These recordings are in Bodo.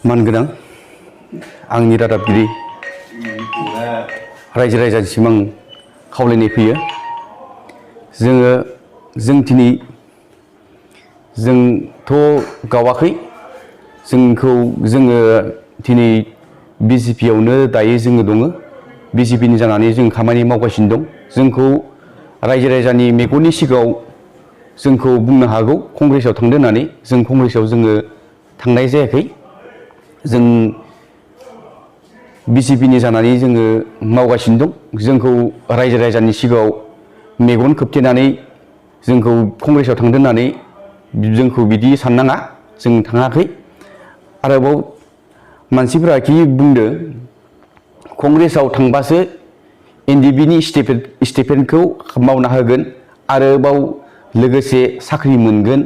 मानगोनां आंनि रादाबगिरि रायजो राजानिसिम आं खावलायनाय फैयो। जों दिनै जोंथ' गावाखै जोङो दिनै BJP आवनो दायो जोङो दङ। BJP नि जानानै जों खामानि मावगासिनो दं। जोंखौ रायजो राजानि मेगननि सिगाङाव जोंखौ बुंनो हागौ कंग्रेसआव थांदो होननानै। जों कंग्रेसआव जोङो थांनाय जायाखै। जों BJP नि जानानै जोङो मावगासिनो दं। जोंखौ रायजो राजानि सिगाङाव मेगन खोबथेनानै जोंखौ कंग्रेसआव थांदो होननानै जोंखौ बिदि साननाङा। जों थाङाखै। आरोबाव मानसिफोरा खि बुंदो कंग्रेसआव थांबासो NDFB नि स्टेटमेन्टखौ मावना होगोन आरोबाव लोगोसे साख्रि मोनगोन,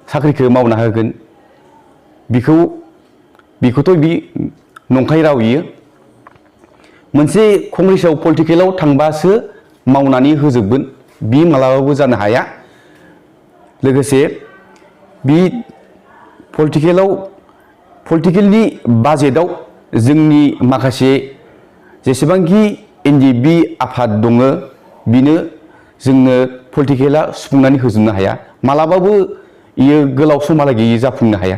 साख्रिखौ मावना होगोन। बेखौथ' बि नंखाय राव इयो। मोनसे कंग्रेसआव पलिटिकेलाव थांबासो मावनानै होजोबगोन बि मालाबाबो जानो हाया। लोगोसे बि पलिटिकेलनि बाजेटआव जोंनि माखासे जेसेबांखि NDFB आफाद दङ बिनो जोंनो पलिटिकेला सुफुंनानै होजोबनो हाया। मालाबाबो इयो गोलाव समहालागै जाफुंनो हाया।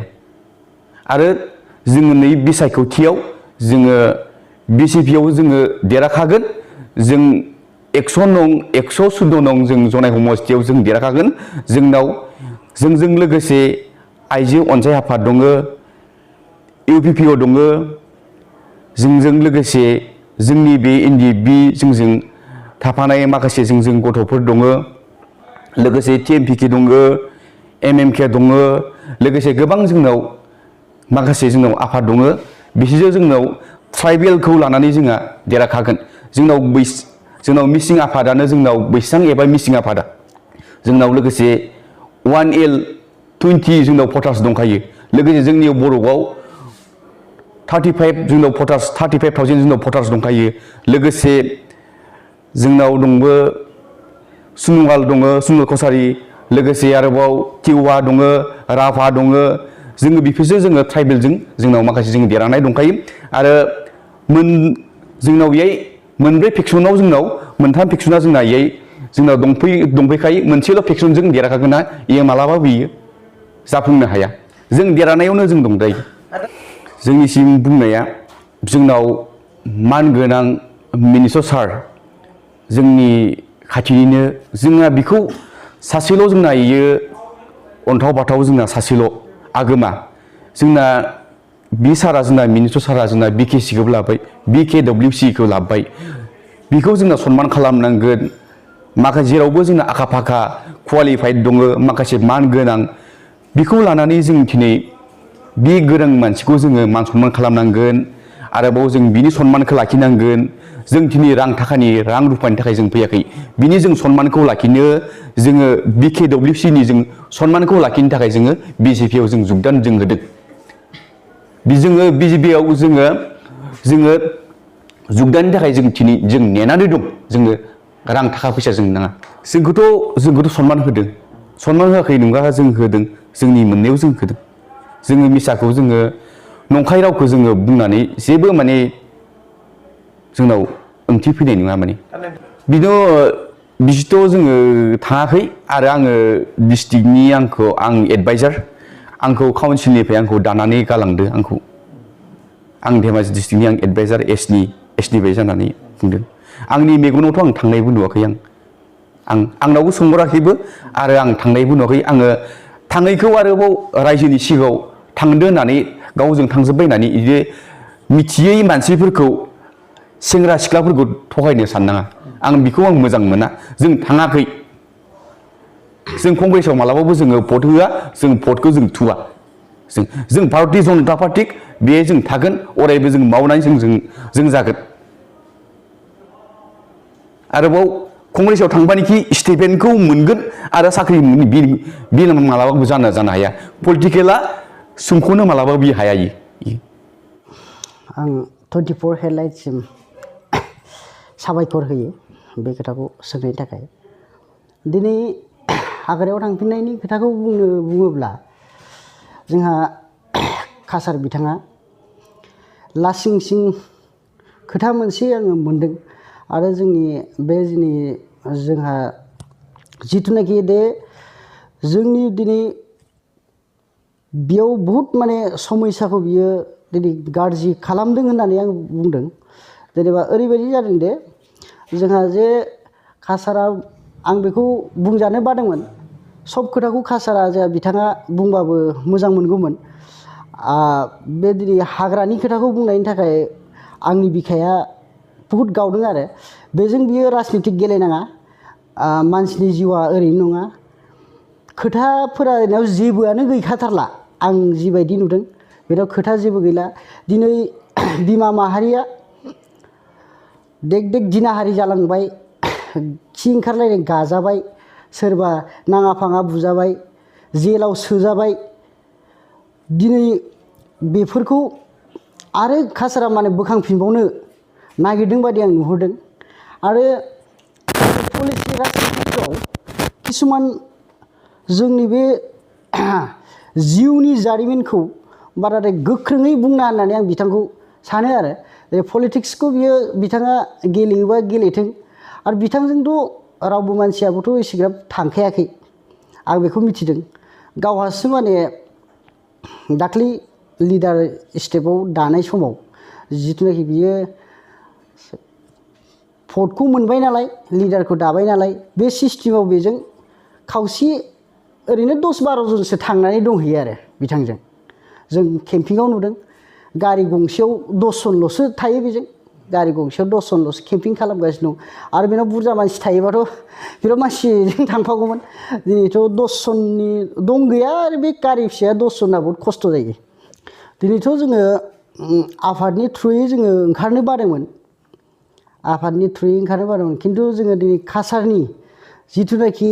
आरो जोङो नै बिसायख'थियाव जोङो BJP आव जोङो देरहाखागोन। जों 114 नं जों जनाय समस्थियाव जों देरहाखागोन। जोंजों लोगोसे आइजो अनसाय आफाद दङ, UPPO दङ, जोंजों लोगोसे जोंनि बे NDFB जोंजों थाफानाय माखासे जोंजों गथ'फोर दङ, लोगोसे TMPK दङ, MMK दङ, लोगोसे गोबां जोंनाव माखासे आफाद दङ। बिसोरजों जोंनाव ट्राइबेलखौ लानानै जोंहा देरहाखागोन। जोंनाव मिसिं आफादानो जोंनाव बैसां एबा मिसिं आफादा जोंनाव लोगोसे 1L20 जोंनाव भटार्स दंखायो। लोगोसे जोंनियाव बर'आव 35 जोंनाव 35,000 जोंनाव भटार्स दंखायो। लोगोसे जोंनाव दंबो सुनुवाल दङ, सुनुवाल कसारि, लोगोसे आरोबाव टिवा दङ, राभा दङ। जोङो बेफोरजों जोङो ट्राइबेलजों जोंनाव माखासे जों देरहानाय दंखायो। आरो जोंनाव इयाय मोनब्रै फेक्सनाव जोंनाव मोनथाम फेक्सना जोंनाव दंफैखायो। मोनसेल' फेक्सनजों देरहाखागोन ना इयो मालाबाबो इयो जाफुंनो हाया। जों देरहानायावनो जों दं दायो। जोंनिसिम बुंनाया जोंनाव मानगोनां मिनिस्टार सार जोंनि खाथिनिनो जोंना बिखौ सासेल' जोंना इयो अन्थाव बाथाव जोंना सासेल' आगोमा जोंना बि सारा जोंना मिनिस्टार सारा जोंना BKC खौबो लाबाय, BKWC खौ लाबाय। बिखौ जोंना सनमान खालामनांगोन। माखासे जेरावबो जोंना आखा फाखा क्वालिफाइड दङ, माखासे मान गोनां। बिखौ लानानै जों दिनै बे गोरों मानसिखौ जोङो मान सनमान खालामनांगोन। आरोबाव जों बिनि सनमानखौ लाखिनांगोन। जों दिनै रां रुफानि थाखाय जों फैयाखै। बिनि जों सनमानखौ लाखिनो जोङो BKWC नि जों सनमानखौ लाखिनो थाखाय जोङो BJP आव जों जुगदान जों होदों। जोङो BJP आव जोङो जुगदाननि थाखाय जों नेनानै दं। जोङो रां थाखा फैसा जों नाङा। जोंखौथ' सनमान होदों। सनमान होआखै नङा, जों होदों। जोंनि मोननायाव जों होदों। जोङो मिसाखौ जोङो नंखाय रावखौ जोङो बुंनानै जेबो माने जोंनाव ओंथि फैनाय नङा माने। बिदिथ' जोङो थाङाखै। आरो आङो डिस्ट्रिक्टनि आं एडभाइजार आंखौ काउन्सिलनिफ्राय आंखौ दानानै गालांदो। आं धेमाजि डिस्ट्रिक्टनि आं एडभाइजार एसनि बायदि जानानै बुंदों। आंनि मेगनावथ' आं थांनायबो नुवाखै। आंनावबो सोंहराखैबो आरो आं थांनायबो नुवाखै। आङो थाङैखौ आरोबाव रायजोनि सिगाङाव थांदो होननानै गावजों थांजोब्बाय होननानै बिदि मिथियै मानसिफोरखौ सेंग्रा सिख्लाफोरखौ थगायनो साननाङा। बेखौ आं मोजां मोना। जों थाङाखै। जों कंग्रेसआव मालाबाबो जोङो भट होआ। जों भटखौ जों थुआ। जों भारतीय जनता पार्टी बे जों थागोन। अरायबो जों मावनानै जों जागोन। आरोबाव कंग्रेसआव थांबानोखि स्टेटमेन्टखौ मोनगोन आरो साख्रि बे मालाबाबो जानो हाया। पलिटिकेला सुंख'नो मालाबाबो बे हाया। आं 24 हेडलाइनसिम साबायखर होयो बे खोथाखौ सोंनायनि थाखाय। दिनै हाग्रायाव थांफिननायनि खोथाखौ बुङोब्ला जोंहा कासार बिथाङा लासिं सिं खोथा मोनसे आङो मोनदों आरो जोंनि बे जोंहा जिथुनाखि जोंनि दिनै बेयाव बहुत माने समयसाखौ बियो दिनै गाज्रि खालामदों होननानै आं बुंदों। जेनेबा ओरैबायदि जादों दे जोंहा जे कासारा आं बेखौ बुंजानो बादोंमोन सब खोथाखौ कासारा जोंहा बिथाङा बुंबाबो मोजां मोनगौमोन। बे दिनै हाग्रानि खोथाखौ बुंनायनि थाखाय आंनि बिखाया बहुत गावदों आरो बेजों बियो राजनितिक गेलेनाङा। मानसिनि जिउआ ओरैनो नङा खोथाफोरा ओरैनो जेबोआनो गैखाथारला आं जिबायदि नुदों बेनाव खोथा जेबो गैला। दिनै बिमा माहारिया देग देग दिनाहारि जालांबाय खि ओंखारलायनाय गाजाबाय सोरबा नाङा फाङा बुजाबाय जेलाव सोजाबाय। दिनै बेफोरखौ आरो कासारा माने बोखांफिनबावनो नागिरदों बादि आं नुहुरदों। आरो पलिसि राजनितिफोराव किसुमान जोंनि बे जिउनि जारिमिनखौ बाराद्राय गोख्रोङै बुंना होननानै आं बिथांखौ सानो आरो पलिटिक्सखौ बिथाङा गेलेयोबा गेलेथों आरो बिथांजोंथ' रावबो मानसियाबोथ' एसेग्राब थांखायाखै आं बेखौ मिथिदों। गावहासो माने दाख्लै लिडार स्टेपाव दानाय समाव जिथुनाखि बियो भटखौ मोनबाय नालाय लिडारखौ दाबाय नालाय बे सिस्टेमाव बेजों खावसे ओरैनो 10-12 जनसो थांनानै दंहैयो आरो बिथांजों जों केम्पिंआव नुदों। गारि गंसेयाव 10 जनल'सो थायो बेजों गारि गंसेयाव 10 जनल'सो केम्पिं खालामगासिनो दं आरो बेनाव बुरजा मानसि थायोबाथ' बिराद मानसिजों थांफागौमोन। दिनैथ' 10 जननि दं गैया आरो बे गारि फिसाया 10 जना बहुद खस्थ' जायो। दिनैथ' जोङो आफादनि थ्रुयै जोङो ओंखारनो बादोंमोन खिन्थु जोङो दिनै कासारनि जिथुनाखि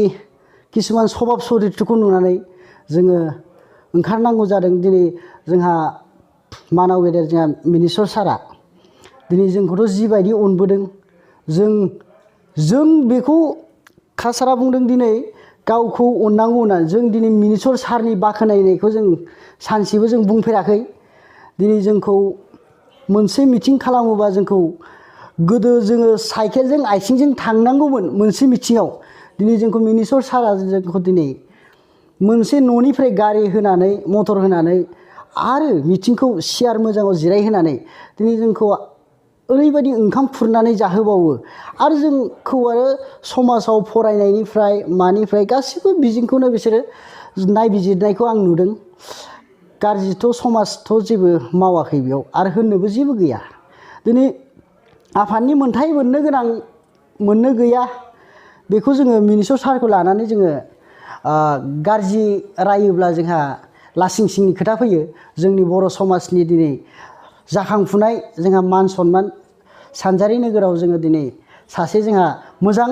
किसुमान सभाब चरित्रखौ नुनानै जोङो ओंखारनांगौ जादों। दिनै जोंहा मानाव गेदेर जोंहा मिनिस्टार सारा दिनै जोंखौथ' जिबायदि अनबोदों जों बेखौ कासारा बुंदों दिनै गावखौ अननांगौ होननानै जों दिनै मिनिस्टार सारनि बाख्नायनायखौ जों सानसेबो जों बुंफेराखै। दिनै जोंखौ मोनसे मिटिं खालामोबा जोंखौ गोदो जोङो साइकेलजों आथिंजों थांनांगौमोन मोनसे मिटिङाव दिनै जोंखौ मिनिस्टार सारा जोंखौ दिनै मोनसे न'निफ्राय गारि होनानै मटर होनानै आरो मिटिंखौ सियार मोजाङाव जिरायहोनानै दिनै जोंखौ ओरैबायदि ओंखाम खुरनानै जाहोबावो आरो जोंखौ आरो समाजाव फरायनायनिफ्राय मानिफ्राय गासिबो बिजोंखौनो बिसोरो नायबिजिरनायखौ आं नुदों। गाज्रिथ' समाजथ' जेबो मावाखै बेयाव आरो होननोबो जेबो गैया। दिनै आफादनि मोनथाय मोननो गैया बेखौ जोङो मिनिस्टार सारखौ लानानै जोङो गाज्रि रायोब्ला जोंहा लासिं सिंनि खोथा फैयो। जोंनि बर' समाजनि दिनै जाखांफुनाय जोंहा मान सनमान सानजारि नोगोराव जोङो दिनै सासे जोंहा मोजां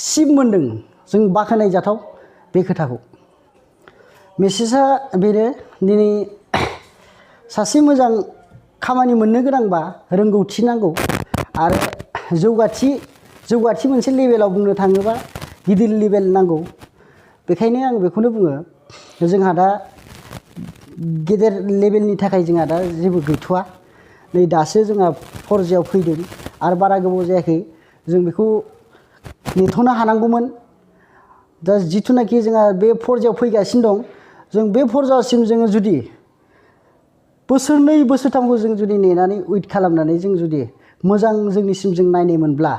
सिफ मोनदों जों बाख्नायजाथाव बे खोथाखौ। मेसेजआ बेनो दिनै सासे मोजां खामानि मोननो गोनांबा रोंगौथि नांगौ आरो जौगाथि मोनसे लेभेलाव बुंनो थाङोबा गिदिर लेभेल नांगौ। बेखायनो आं बेखौनो बुङो जोंहा दा गेदेर लेभेलनि थाखाय जोंहा दा जेबो गैथ'वा। नै दासो जोंहा फरजायाव फैदों आरो बारा गोबाव जायाखै जों बेखौ नेथ'नो हानांगौमोन। दा जिथुनाखि जोंहा बे फरजायाव फैगासिनो दं जों बे फरजासिम जोङो जुदि बोसोरनै बोसोरथामखौ जों जुदि नेनानै वेट खालामनानै जों जुदि मोजां जोंनिसिम जों नायनाय मोनब्ला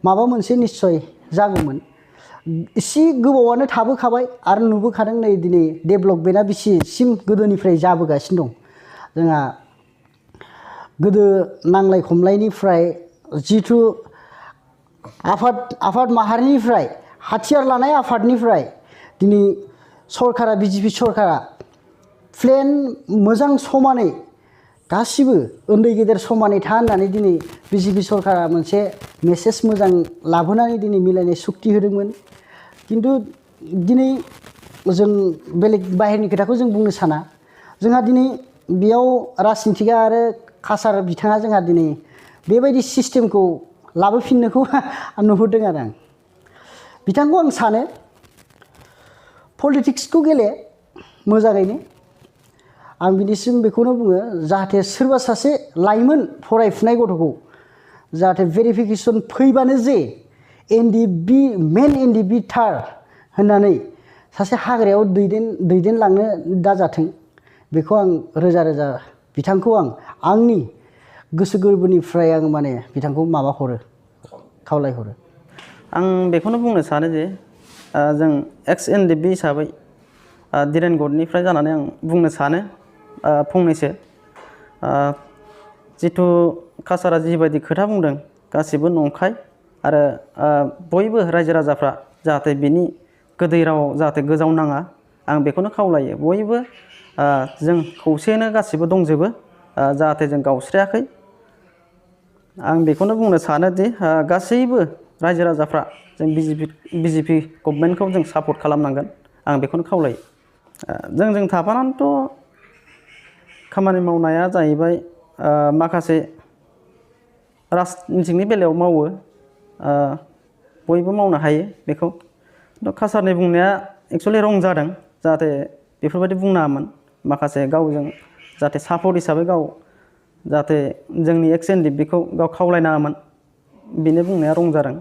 माबा मोनसे निस्सय जागौमोन। एसे गोबावानो थाबोखाबाय आरो नुबोखादों नै दिनै डेभेलपमेन्टआ बेसेसिम गोदोनिफ्राय जाबोगासिनो दं। जोंहा गोदो नांलाय खमलायनिफ्राय जिथु आफाद माहारिनिफ्राय हाथियार लानाय आफादनिफ्राय दिनै सरकारा बिजेपि सरकारा प्लेन मोजां समानै गासिबो उन्दै गेदेर समानै था होननानै दिनै बिजेपि सरकारा मोनसे मेसेज मोजां लाबोनानै दिनै मिलायनाय सुक्ति होदोंमोन। खिन्थु दिनै जों बेलेग बाहेरनि खोथाखौ जों बुंनो साना। जोंहा दिनै बेयाव राजनितिकआ आरो कासार बिथाङा जोंहा दिनै बेबायदि सिस्टेमखौ लाबोफिननोखौ नुहुरदों आरो आं बिथांखौ आं सानो पलिटिक्सखौ गेले मोजाङैनो आं बिनिसिम बेखौनो बुङो जाहाथे सोरबा सासे लाइमोन फरायफुनाय गथ'खौ जाहाथे भेरिफिकेसन फैबानो जे मेन NDFB थार होननानै सासे हाग्रायाव दैदेनलांनो दाजाथों बेखौ आं रोजा रोजा बिथांखौ आंनि गोसो गोरबोनिफ्राय आं माने बिथांखौ माबा हरो खावलायहरो। आं बेखौनो बुंनो सानो जे जों एक्स NDFB हिसाबै दिरेनगढ़निफ्राय जानानै आं बुंनो सानो फंनैसो जिथु कासारा जिबायदि खोथा बुंदों गासिबो नंखाय आरो बयबो रायजो राजाफ्रा जाहाथे बिनि गोदै रावाव जाहाथे गोजावनाङा आं बेखौनो खावलायो। बयबो जों खौसेनो गासिबो दंजोबो जाहाथे जों गावस्रायाखै। आं बेखौनो बुंनो सानो दि गासैबो रायजो राजाफ्रा जों BJP गभर्नमेन्टखौ जों सापर्ट खालामनांगोन आं बेखौनो खावलायो। जों थाफानानैथ' खामानि मावनाया जाहैबाय माखासे राजनितिनि बेलायाव मावो बयबो मावनो हायो बेखौ। कासारनि बुंनाया एक्सुवेलि रं जादों जाहाथे बेफोरबायदि बुंनाङामोन माखासे गावजों जाहाथे सापर्ट हिसाबै गाव जाहाथे जोंनि एक्स NDFBखौ गाव खावलायनाङामोन बेनो बुंनाया रं जादों।